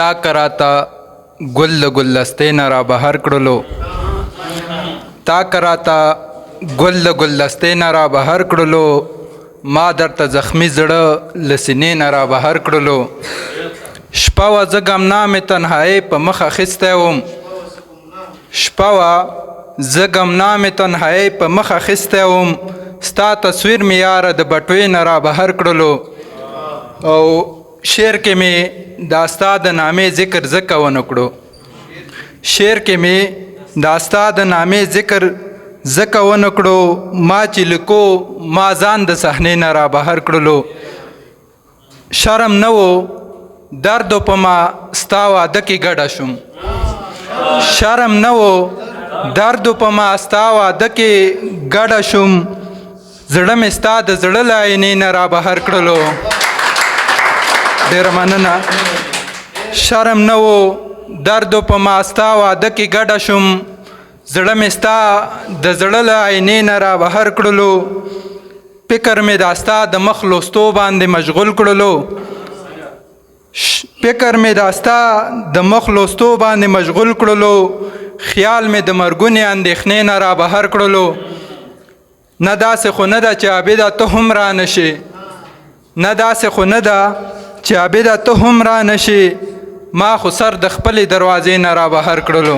تا کراته ګل د ګلدستې نه را بهر کړلو، تا کراته ګل د ګلدستې نه را بهر کړلو، ما درته زخمی زړه له سینې نه را بهر کړلو. شپه وه، زه ګمنامې تنهایۍ په مخ اخیستی وم، شپه وه، زه ګمنامې تنهایۍ په مخ اخیستی وم، ستا تصویر مې یاره د بټوې نه را بهر کړلو. او شعر کې مې دا ستا د نامې ذکر ځکه ونه کړو، شعر کې مې دا ستا د نامې ذکر ځکه ونه کړو، ما چې لیکو ما ځان د صحنې نه را بهر کړلو. شرم نه و درد په ما ستا واده کې ګډه شوم، شرم نه و درد په ما ستا واده کې ګډه شوم، زړه مې ستا د زړه له آینې نه را بهر کړلو. ډېره مننه. شرم نه و درد په ما ستا واده کې ګډه شوم، زړه مې ستا د زړه له آینې نه را بهر کړلو. فکر مې دا ستا د مخ لوستو باندې مشغول کړلو، فکر مې دا ستا د مخ لوستو باندې مشغول کړلو، خیال مې د مرګونې اندېښنې نه را بهر کړلو. نه داسې خو نه ده چې عابده ته هم را نه شې، نه داسې خو نه ده چې عابده ته هم را نه شې، ما خو سر د خپلې دروازې نه را بهر کړلو.